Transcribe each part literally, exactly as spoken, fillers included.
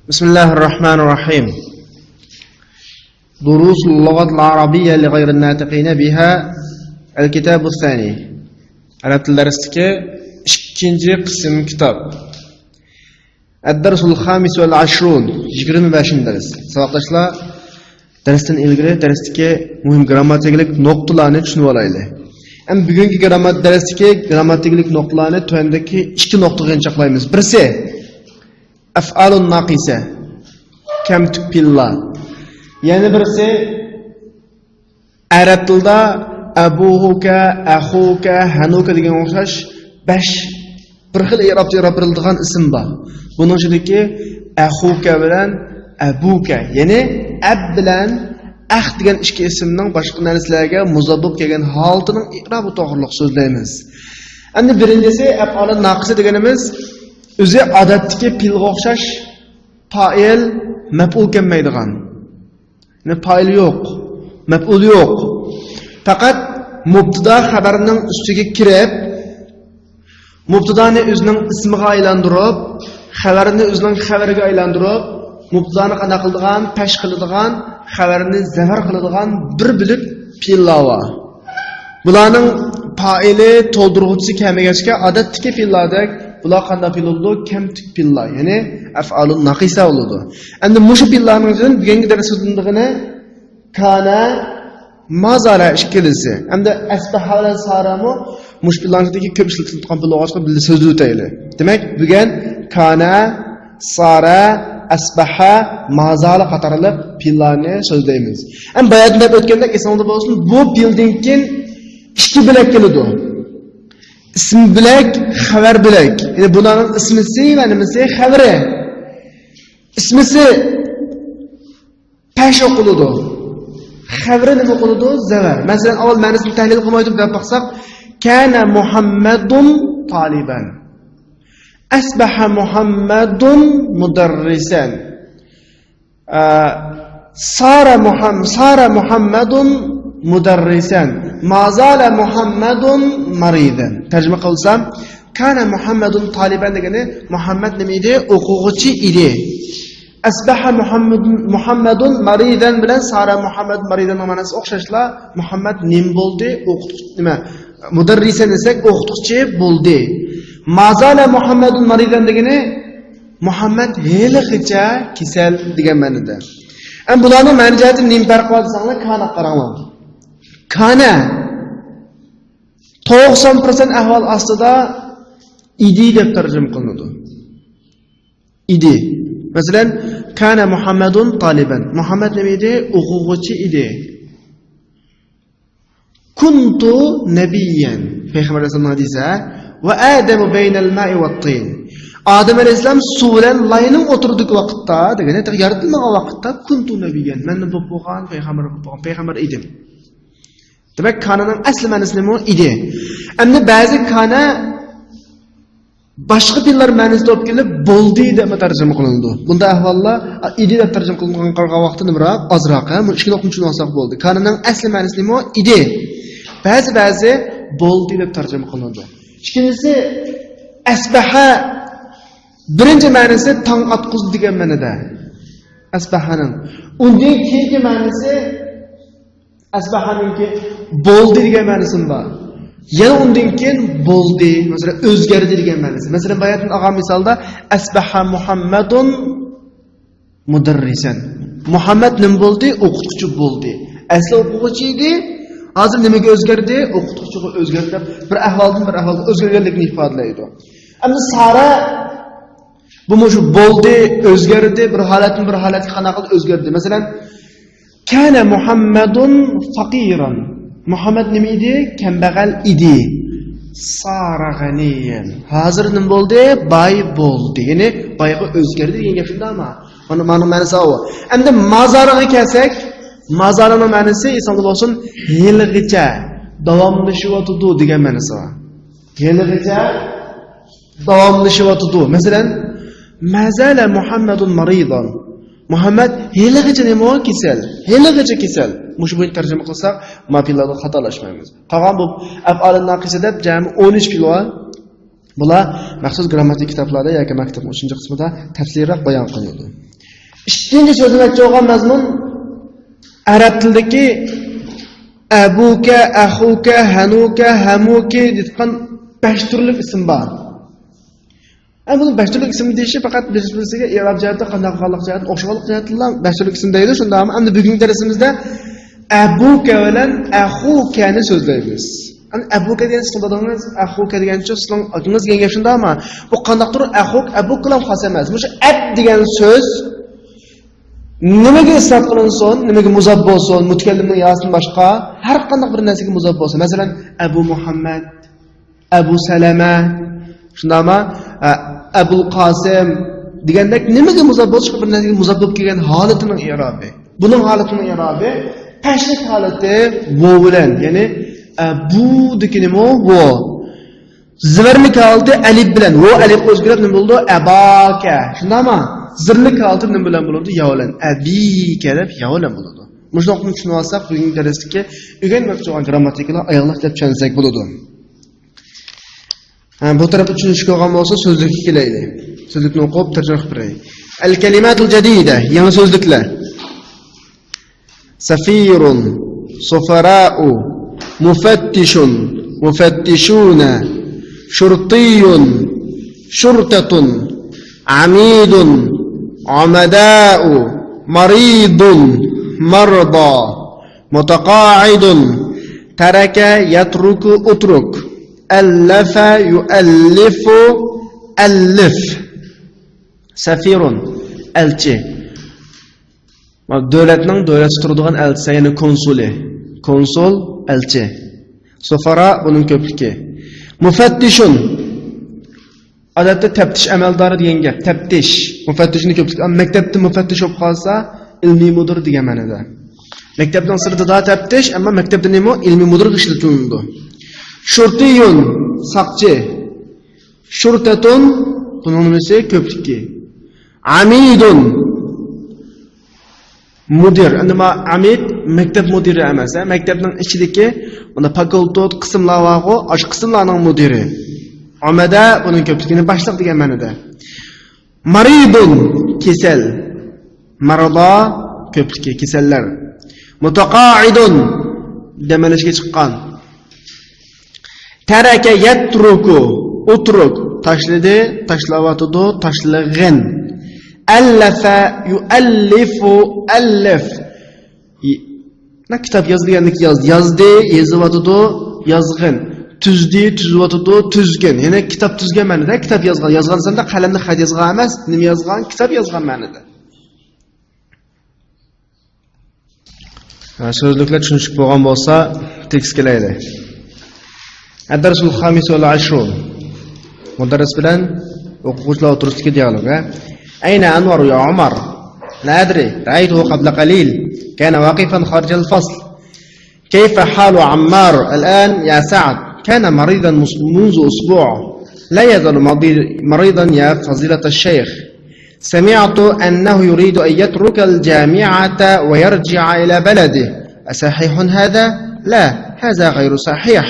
بسم الله الرحمن الرحيم. دروس اللغة العربية لغير الناطقين بها، الكتاب الثاني. ئەرەب تىل دەرسلىكى ئىككىنچى قىسىم كىتاب. الدرس الخامس والعشرون، يىگىرمە بەشىنچى دەرس. ساۋاقداشلار، دەرستىن ئىلگىرى دەرستىكى مۇھىم گىرامماتىكىلىق نۇقتىلارنى چۈشىنىۋالايلى. ئەمما بۈگۈنكى گىراممات-، دەرستىكى گىرامماتىكىلىق نۇقتىلارنى تۆۋەندىكى ئىككى نۇقتىغا چاقلايمىز. بىرسى، ئەفئالۇن ناقىسە، كەمتۈك پېئىللار. يەنە بىرسى، ئەرەب تىلىدا ئەبۇھۇكە، ئەخۇكە، ھەنۇكە دېگەنگە ئوخشاش بەش، بىر خىل ئېرابتا ئېراب بېرىلىدىغان ئىسىم بار. بۇنىڭ ئىچىدىكى ئەخۇكە بىلەن ئەبۇكە، يەنى ئەب بىلەن ئەخ دېگەن ئىككى ئىسىمنىڭ باشقا نەرسىلەرگە مۇزاپ بولۇپ كەلگەن ھالىتىنىڭ ئېرابى توغرۇلۇق سۆزلەيمىز. ئەمدى بىرىنچىسى، ئەپئالۇن ناقىسە دېگىنىمىز ئۆزى ئادەتتىكى پېئىلغا ئوخشاش پائىل، مەپئۇل كەلمەيدىغان. يەنى پائىل يوق، مەپئۇل يوق. پەقەت مۇبتىدا خەۋەرنىڭ ئۈستىگە كىرىپ، مۇبتىدانى ئۆزىنىڭ ئىسمىغا ئايلاندۇرۇپ، خەۋەرنى ئۆزىنىڭ خەۋىرىگە ئايلاندۇرۇپ، مۇبتىدانى قانداق قىلىدىغان، پەش قىلىدىغان، خەۋەرنى زەۋەر قىلىدىغان بىر بۆلەك پېئىللار بار. بۇلارنىڭ پائىلى، تولدۇرغۇچىسى كەلمىگەچكە، ئادەتتىكى پېئىللاردەك بۇلار قانداق پېئىل بولىدۇ؟ كەمتۈك پېئىللار، يەنى ئەفئالۇن ناقىسە بولىدۇ. ئەمدى مۇشۇ پېئىللارنىڭ ئىچىدىن بۈگۈنكى دەرس سۆزلىنىدىغىنى كانە، ما زالە ئىككىلىسى. ئەمدى ئەسبەھە بىلەن سارەمۇ مۇشۇ پېئىللارنىڭ ئىچىدىكى كۆپ ئىشلىتىلىدىغان پېئىل بولغاچقا بىللە سۆزلىۋېتەيلى. دېمەك، بۈگۈن كانە، سارە، ئەسبەھە، ما زالە قاتارلىق پېئىللارنى سۆزلەيمىز. ئەمما باياتىن دەپ ئۆتكەندەك ئېسىڭىزدە بولسۇن، بۇ پېئىلدىن كېيىن ئىككى بۆلەك كېلىدۇ. ئىسىم بۆلەك، خەۋەر بۆلەك. يەنى بۇلارنىڭ ئىسمىسى ۋە نېمىسى؟ خەۋىرى. ئىسمىسى پەش ئوقۇلىدۇ. خەۋىرى نېمە ئوقۇلىدۇ؟ زەۋەر. مەسىلەن، ئاۋۋال مەنىسىنى تەھلىل قىلماي تۇرۇپ دەپ باقساق، كانە مۇھەممەدۇن تالىبەن. ئەسبەھە مۇھەممەدۇن مۇدەررىسەن. ئە، سارە مۇھەم-، سارە مۇھەممەدۇن مۇدەررىسەن. ما زالە مۇھەممەدۇن مەرىدەن. تەرجىمە قىلسام، كانە مۇھەممەدۇن تالىبەن دېگىنى مۇھەممەد نېمە ئىدى؟ ئوقۇغۇچى ئىدى. ئەسبەھە مۇھەممەدۇن، مۇھەممەدۇن مەرىدەن بىلەن سارە مۇھەممەد مەرىدەننىڭ مەناسى ئوخشاشلا، مۇھەممەد نېمە بولدى؟ ئوقۇتقۇچى، نېمە؟ مۇدەررىسەن دېسەك، ئوقۇتقۇچى بولدى. ما زالە مۇھەممەدۇن مەرىدەن دېگىنى مۇھەممەد ھېلىغىچە كېسەل دېگەن مەنىدە. ئەمما بۇلارنىڭ مەنە جەھەتتىن نېمە پەرقى بار دېسەڭلار، كانەگە قاراڭلار. كانە توقسان پىرسەنت ئەھۋال ئاستىدا ئىدى دەپ تەرجىمە قىلىنىدۇ. ئىدى. مەسىلەن، كانە مۇھەممەدۇن تالىبەن. مۇھەممەد نېمە ئىدى؟ ئوقۇغۇچى ئىدى. كۇنتۇ نەبىييەن. پەيغەمبەر ئەلەيھىسسالامنىڭ ھەدىسى، ھە؟ ۋە ئادەمۇ بەينەل مائى ۋەت تىن. ئادەم ئەلەيھىسسالام سۇ بىلەن لاينىڭ ئوتتۇرىدىكى ۋاقىتتا، دېگەندە يارىتىلمىغان ۋاقىتتا، كۇنتۇ نەبىييەن. مەندىن بولۇپ بولغان، پەيغەمبەر بولۇپ بولغان، پەيغەمبەر ئىدىم. دېمەك، كانەنىڭ ئەسلى مەنىسى نېمە؟ ئىدى. ئەمدى بەزى كانە باشقا پېئىللار مەنىسىدە بولۇپ كېلىپ، بولدى دەپمۇ تەرجىمە قىلىنىدۇ. بۇنداق ئەھۋاللار، ئا، ئىدى دەپ تەرجىمە قىلىنغان، قىلغان ۋاقىتتا نېمىراق، ئازراق، ھە؟ بۇ ئىككى نۇقتىنى چۈشىنىۋالساق بولدى. كانىنىڭ ئەسلى مەنىسى نېمە؟ ئىدى. بەزى، بەزى بولدى دەپ تەرجىمە قىلىنىدۇ. ئىككىنچىسى، ئەسبەھە. بىرىنچى مەنىسى تاڭ ئاتقۇزدى دېگەن مەنىدە. ئەسبەھەنىڭ. ئۇندىن كېيىنكى مەنىسى ئەسبەھەنىڭكى بولدى دېگەن مەنىسىمۇ بار. يەنە ئۇندىن كېيىن بولدى، مەسىلەن، ئۆزگەردى دېگەن مەنىسى. مەسىلەن، باياتىن ئالغان مىسالدا، ئەسبەھە مۇھەممەدۇن مۇدەررىسەن. مۇھەممەد نېمە بولدى؟ ئوقۇتقۇچى بولدى. ئەسلى ئوقۇغۇچى ئىدى، ھازىر نېمىگە ئۆزگەردى؟ ئوقۇتقۇچىغا ئۆزگەردى دەپ، بىر ئەھۋالدىن بىر ئەھۋالغا ئۆزگەرگەنلىكىنى ئىپادىلەيدۇ. ئەمدى سارە، بۇمۇ شۇ بولدى، ئۆزگەردى، بىر ھالەتتىن بىر ھالەتكە قانداق قىلدى؟ ئۆزگەردى. مەسىلەن، كانە مۇھەممەدۇن فەقىرەن. مۇھەممەد نېمە ئىدى؟ كەمبەغەل ئىدى. سارە غەنىيەن. ھازىر نېمە بولدى؟ باي بولدى. يەنى بايغا ئۆزگەردى دېگەن گەپ شۇنداقمۇ؟ مانا، مانا مەنىسى ئۇ. ئەمدى مازالىغا كەلسەك، مازالىنىڭ مەنىسى، ئېسىڭدە بولسۇن، ھېلىغىچە داۋاملىشىۋاتىدۇ دېگەن مەنىسى بار. ھېلىغىچە داۋاملىشىۋاتىدۇ. مەسىلەن، مازالە مۇھەممەدۇن مەرىدەن. مۇھەممەد ھېلىغىچە نېمە؟ كېسەل. ھېلىغىچە كېسەل. مۇشۇ بويىچە تەرجىمە قىلساق، ما پېئىللاردا خاتالاشمايمىز. قالغان بۇ ئەپئالى ناقىسە دەپ جەمئىي ئون ئۈچ پېئىل بار. بۇلار مەخسۇس گىرامماتىكا كىتابلاردا ياكى مەكتەپنىڭ ئۈچىنچى قىسمىدا تەپسىلىيرەك بايان قىلىنىدۇ. ئىككىنچى سۆزلىمەكچى بولغان مەزمۇن ئەرەب تىلىدىكى ئەبۇكە، ئەخۇكە، ھەنۇكە، ھەمۇكى دەيدىغان بەش تۈرلۈك ئىسىم بار. ئەمما بۇنىڭ بەش تۈرلۈك ئىسىم دېيىشى پەقەت بىر-بىرسىگە ئىراب جەھەتتىن، قانداق قىلغانلىق جەھەتتىن، ئوخشىغانلىق جەھەتتىنلا بەش تۈرلۈك ئىسىم دەيدۇ. شۇنداقمۇ؟ ئەمدى بۈگۈنكى دەرسىمىزدە ئەبۇكە بىلەن ئەخۇكەنى سۆزلەيمىز. ئەمدى ئەبۇكە دېگەن سىز قىلدىڭىز، ئەخۇكە دېگەنچە سىزنىڭ ئاكىڭىز دېگەن گەپ، شۇنداقمۇ؟ بۇ قانداقتۇر؟ ئەخۇك، ئەبۇك بىلەن خاس ئەمەس. مۇشۇ ئەب دېگەن سۆز نېمىگە ئىسناد قىلىنسۇن، نېمىگە مۇزاپ بولسۇن، مۇتەكەللىمنىڭ ياسىدىن باشقا ھەر قانداق بىر نەرسىگە مۇزاپ بولسۇن. مەسىلەن، ئەبۇ مۇھەممەد، ئەبۇ سەلەمە، شۇنداقمۇ؟ ئە، ئەبۇل قاسىم دېگەندەك نېمىگە مۇزاپ بولسا، بىر نەرسىگە مۇزاپ بولۇپ كەلگەن ھالىتىنىڭ ئىرابى. بۇنىڭ ھالىتىنىڭ ئىرابى پەسلىك ھالىتى ۋو بىلەن، يەنى ئەبۇدىكى نېمە ۋو. زىبەرلىك ھالىتى ئەلىپ بىلەن، ۋو ئەلىپكە ئۆزگىرىپ نېمە بولىدۇ؟ ئەباكە. شۇنداقمۇ؟ زىرلىك ھالىتى نېمە بىلەن بولىدۇ؟ يا بىلەن. ئەبىكە دەپ يا بىلەن بولىدۇ. مۇشۇنداق چۈشىنىۋالساق، بۈگۈنكى دەرستىكى ئۆگەنمەكچى بولغان گرامماتىكىلار ئاياغلىق دەپ چۈشەنسەك بولىدۇ. ھە، بۇ تەرەپتە چۈشىنىشكە بولغان بولسا، سۆزلۈككە كېلەيلى. سۆزلۈكنى ئوقۇپ، تەرجىمە قىلىپ بېرەي. الكلمات الجديدة، يېڭى سۆزلۈكلەر. سفير، سفراء، مفتش، مفتشون، شرطي، شرطة، عميد، عمداء، مريض، مرضى، متقاعد، ترك، يترك، اترك، ألف، يؤلف، ألف. سفير، ئەلچى. دۆلەتنىڭ دۆلەتتە تۇرىدىغان ئەلچىسى، يەنى كونسۇلى. كونسۇل، ئەلچى. سفراء، بۇنىڭ كۆپلۈكى. مفتشون، ئادەتتە تەپتىش ئەمەلدارى دېگەن گەپ. تەپتىش، مۇفەتتىشنىڭ كۆپلۈكى. ئەمما مەكتەپتە مۇفەتتىش بولۇپ قالسا، ئىلمىي مۇدىر دېگەن مەنىدە. مەكتەپنىڭ سىرتىدا تەپتىش، ئەمما مەكتەپتە نېمە؟ ئىلمىي مۇدىرغا ئىشلىتىلىدۇ. شۇرتىيون، ساقچى. شۇرتەتۇن، بۇنىڭ نېمىسى؟ كۆپلۈكى. ئامىدۇن، مۇدىر. ئەمدى ما ئامىد مەكتەپ مۇدىرى ئەمەس، ھە؟ مەكتەپنىڭ ئىچىدىكى مانا فاكۇلتېت، قىسىملار بارغۇ، ئاشۇ قىسىملارنىڭ مۇدىرى. ئامەدە، بۇنىڭ كۆپلۈكى، يەنى باشلىق دېگەن مەنىدە. مەرىدۇن، كېسەل. مەرىدا، كۆپلۈكى، كېسەللەر. مۇتەقائىدۇن، دەم ئېلىشكە چىققان. تەرەكە يەترۇكۇ، ئۇترۇك، تاشلىدى، تاشلاۋاتىدۇ، تاشلىغىن. ئەللەفە يۇئەللىفۇ، ئەللىف. ي-، نا، كىتاب ياز دېگەندىكى ياز، يازدى، يېزىۋاتىدۇ، يازغىن. تۈزدى، تۈزۈۋاتىدۇ، تۈزگىن. يەنى كىتاب تۈزگەن مەنىدە، كىتاب يازغان. يازغان دېسەمدە قەلەمنى خەت يازغان ئەمەس، نېمە يازغان؟ كىتاب يازغان مەنىدە. ھە، سۆزلۈكلەر چۈشىنىشلىك بولغان بولسا، تېكىست كېلەيلى. الدرس الخامس والعشرون. مۇدەررىس بىلەن ئوقۇغۇچىلار ئوتتۇرىسىدىكى دىئالوگ، ھە؟ أين أنور يا عمر؟ لا أدري، رأيته قبل قليل، كان واقفا خارج الفصل. كيف حال عمار الآن يا سعد؟ كان مريضا مس-، منذ أسبوع. لا يزال مضي-، مريضا يا فضيلة الشيخ. سمعت أنه يريد أن يترك الجامعة ويرجع إلى بلده. أصحيح هذا؟ لا، هذا غير صحيح.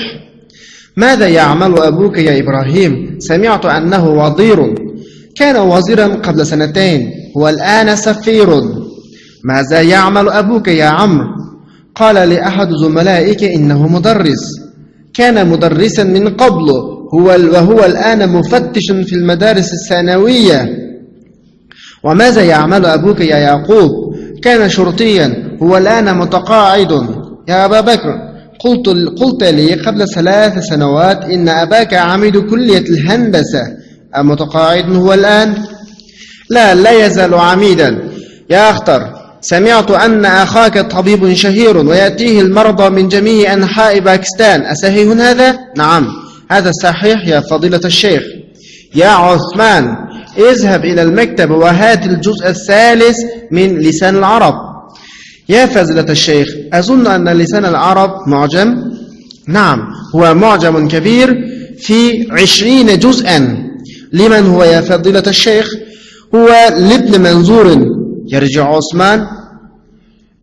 ماذا يعمل أبوك يا إبراهيم؟ سمعت أنه وزير. كان وزيرا قبل سنتين، هو الآن سفير. ماذا يعمل أبوك يا عمرو؟ قال لي أحد زملائك إنه مدرس. كان مدرسا من قبل، هو ال-، وهو الآن مفتش في المدارس الثانوية. وماذا يعمل أبوك يا يعقوب؟ كان شرطيا، هو الآن متقاعد. يا أبا بكر، قلت، قلت لي قبل ثلاث سنوات إن أباك عميد كلية الهندسة، أمتقاعد هو الآن؟ لا، لا يزال عميدا. يا أخطر، سمعت أن أخاك طبيب شهير ويأتيه المرضى من جميع أنحاء باكستان، أصحيح هذا؟ نعم، هذا صحيح يا فضيلة الشيخ. يا عثمان، اذهب إلى المكتب وهات الجزء الثالث من لسان العرب. يا فضيلة الشيخ، أظن أن لسان العرب معجم؟ نعم، هو معجم كبير في عشرين جزءا. لمن هو يا فضيلة الشيخ؟ هو لابن منظور. يرجع عثمان.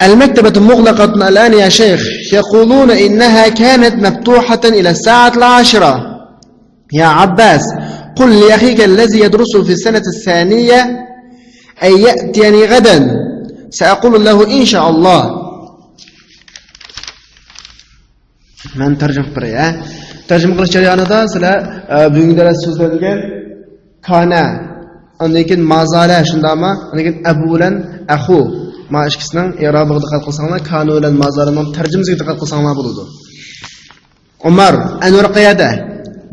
المكتبة مغلقة الآن يا شيخ، يقولون إنها كانت مفتوحة إلى الساعة العاشرة. يا عباس، قل لأخيك الذي يدرس في السنة الثانية أن يأتيني غدا سأقول له إن شاء الله. مەن تەرجىمە قىلىپ بېرەي، ھە. تەرجىمە قىلىش جەريانىدا سىلەر، ئە، بۈگۈنكى دەرس سۆزلەنگەن كانە، ئاندىن كېيىن مازالە، شۇنداقمۇ؟ ئاندىن كېيىن ئەبۇ بىلەن ئەخۇ. ما ئىككىسىنىڭ ئېرابىغا دىققەت قىلساڭلار، كانە بىلەن مازالەنىڭ تەرجىمىسىگە دىققەت قىلساڭلار بولىدۇ. ئۆمەر، ئەنۋەر قەيەردە؟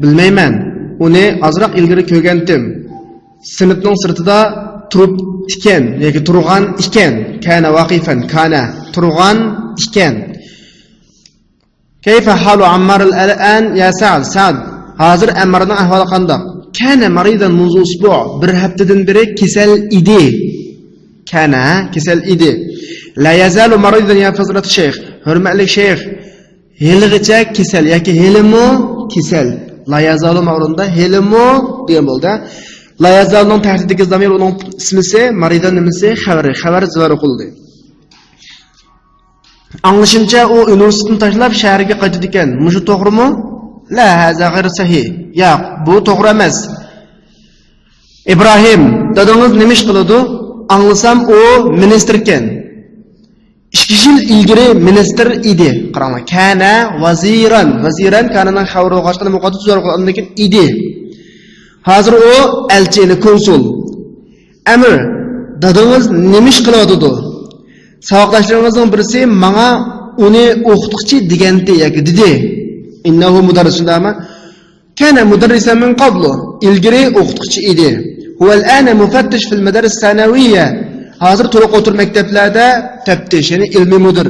بىلمەيمەن. ئۇنى ئازراق ئىلگىرى كۆرگەنتىم. سىنىپنىڭ سىرتىدا تۇرۇپ ئىكەن ياكى تۇرغان ئىكەن. كانە ۋاقىفەن، كانە، تۇرغان ئىكەن. كيف حال عمار الآن يا سعد؟ سەئد، ھازىر ئەممارنىڭ ئەھۋالى قانداق؟ كان مريضا منذ أسبوع، بىر ھەپتىدىن بېرى كېسەل ئىدى. كان، كېسەل ئىدى. لا يزال مريضا يا فضيلة الشيخ، ھۆرمەتلىك شەيخ، ھېلىغىچە كېسەل ياكى ھېلىمۇ كېسەل. لا يزال ما ئورنىدا ھېلىمۇ دېگەن بولدى. لا يزالنىڭ تەھدىتتىكى زامىر، ئۇنىڭ ئىسمىسى، مريضا نېمىسى؟ خەۋىرى، خەۋەر زىبار ئوقۇلدى. ئاڭلىشىمچە، ئۇ ئۇنىۋېرسىتېتنى تاشلاپ شەھەرگە قايتىدىكەن. مۇشۇ توغرىمۇ؟ لا، هذا غير صحيح. ياق، بۇ توغرا ئەمەس. ئىبراھىم، دادىڭىز نېمە ئىش قىلىدۇ؟ ئاڭلىسام، ئۇ مىنىستىركەن. ئىككى يىل ئىلگىرى مىنىستىر ئىدى. قاراڭلار، كان وزيرا. وزيرا كاننىڭ خەۋىرى بولغاچقا، مۇقەددەس زور قىلغاندىن كېيىن ئىدى. ھازىر ئۇ ئەلچى، يەنى كونسۇل. ئەمىر، دادىڭىز نېمە ئىش قىلىۋاتىدۇ؟ ساۋاقداشلىرىڭىزنىڭ بىرسى ماڭا ئۇنى ئوقۇتقۇچى دېگەنتى ياكى دېدى. إنه مدرس، شۇنداقمۇ؟ كان مدرسا من قبل، ئىلگىرى ئوقۇتقۇچى ئىدى. هو الآن مفتش في المدارس الثانوية، ھازىر تولۇق ئوتتۇرا مەكتەپلەردە تەپتىش، يەنى ئىلمىي مۇدىر.